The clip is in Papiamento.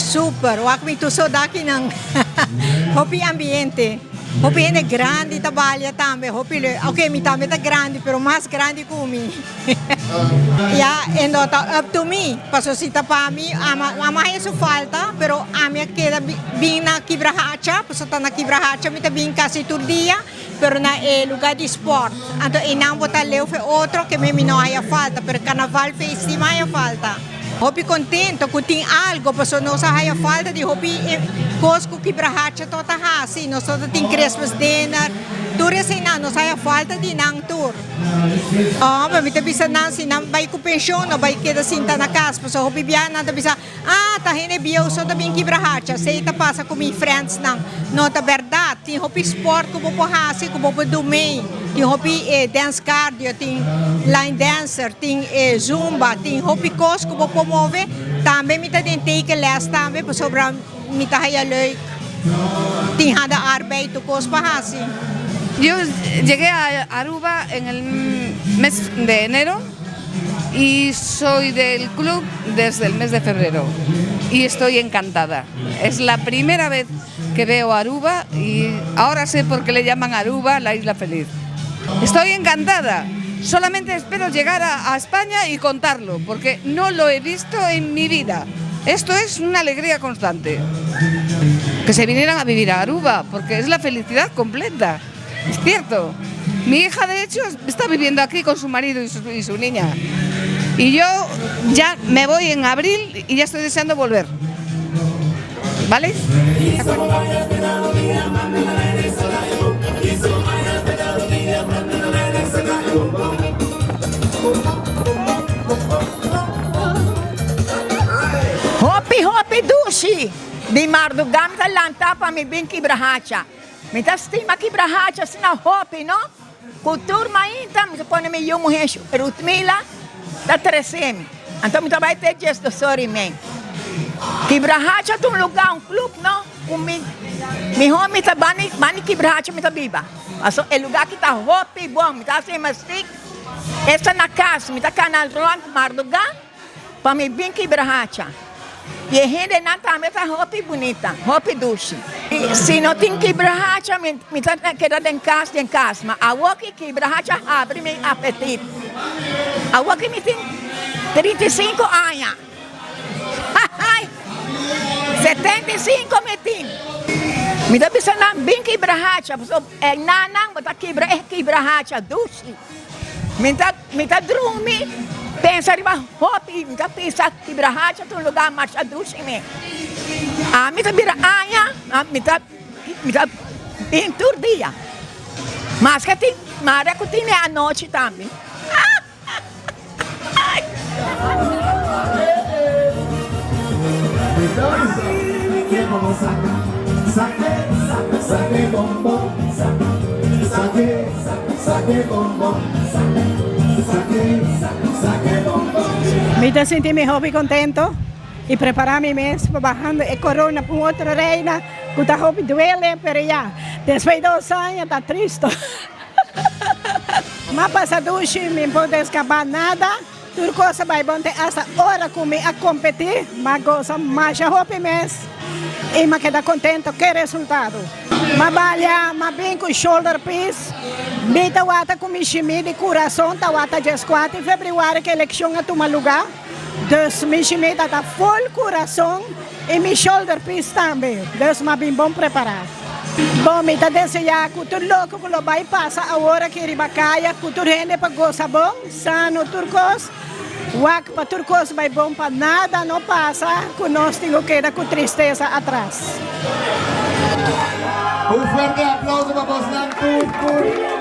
Super, wak mi tur soda akinan. Hopi ambiente, hopi hende grandi ta balia tambe, hopi leuk. Oke, mi tambe ta grandi, pero mas grandi ku mi. Ya, e no ta up to mi, paso si ta pa mi, ama ama haña su falta, pero ami a keda bin na Kibrahacha, paso ta na Kibrahacha mi ta bin kasi tur dia, pero na e lugar di sport. Anto einan bo ta leu fe otro ke mi no haya falta, pero Carnaval feest si mi haya falta. Hopi contento cu tin algo, pasobra nos a haya falta di hopi cos cu Kibrahacha to ta haci. Nos to ta tin Christmas dinner, tur eseinan nos haya falta di nan tur. Homber, mi ta bisa nan si nan bay cu pension no bay keda sinta na cas, pasobra hopi biaha nan ta bisa, Ah, ta hende bieu so ta bin Kibrahacha, esey ta pasa cu mi friendsnan. No ta berdad, tin hopi sport cu bo por haci, cu bo por do mee. Tin hopi dance cardio, tin line dancer, tin zumba, tin hopi cos cu bo por move. Tambe mi ta den tekenles tambe pasobra mi ta haya leuk. Tin handa arbeid tur cos pa haci. Yo llegué a Aruba en el mes de enero y soy del club desde el mes de febrero y estoy encantada. Es la primera vez que veo Aruba y ahora sé por qué le llaman Aruba la isla feliz. Estoy encantada. Solamente espero llegar a, a España y contarlo, porque no lo he visto en mi vida. Esto es una alegría constante. Que se vinieran a vivir a Aruba, porque es la felicidad completa. Es cierto. Mi hija, de hecho, está viviendo aquí con su marido y su, y su niña. Y yo ya me voy en abril y ya estoy deseando volver. ¿Vale? Hopi hopi dushi di mardugá mi ta lanta pa mi bin Kibrahacha. Mi ta stima Kibrahacha asina hopi no, ku tur mainta mi ta pone mi yu muhé Ruthmila ta trese mi. Anto mi ta bai te djes sorry men. Kibrahacha ta un lugá, un club no, ku mi mihó mi ta bani bani Kibrahacha mi ta biba. Paso e lugá aki ta hopi bon, mi ta hasi mastik esta na kas, mi ta kana rònt mardugá pa mi bin Kibrahacha. I e hendenan tambe ta hopi bunita, hopi dushi. Si no tin Kibrahacha mi mi ta keda den kas den kas, ma awoki Kibrahacha habri mi apetit. Awoki mi tin 35 aña. Hahay! 75 mi tin. Mi ta bisa nan bin Kibrahacha pasobra e nannan bo ta kibra e Kibrahacha dushi. Mi ta mi ta drumi pensa riba hopi mi ta pisa Kibrahacha ta un lugar masha dushi mi. Ami ta bira aña mi ta mi ta bin tur dia maske tin mara ku tin e anochi tambe. Mi ta sinti mi hopi contento y prepara mi mes pa bahando e corona pa un otro reina cu ta hopi duele pero ya despues dos aña ta tristo. M'a pasa dushi, mi por descapa nada, tur cos a bay bon te hasta ora cu mi a competi, m'a goza masha hopi mes y m'a keda contento cu e resultado. M'a balia, m'a bin cu shoulder piece, mi tawata cu mi shimi di curason tawata diescuatro di februari cu eleccion a tuma luga, dus mi shimi tata full curason y mi shoulder piece tambe, dus m'a bin bon prepara. Bon, mi ta deseá ku tur loko ku lo bai pasa awor aki riba kaya, ku tur hende pa gosa bon, sano tur kos, wak pa tur kos bai bon pa nada no pasa ku nos tin ku keda ku tristesa atras. Un fuerte aplauso pa bosnan tur tur.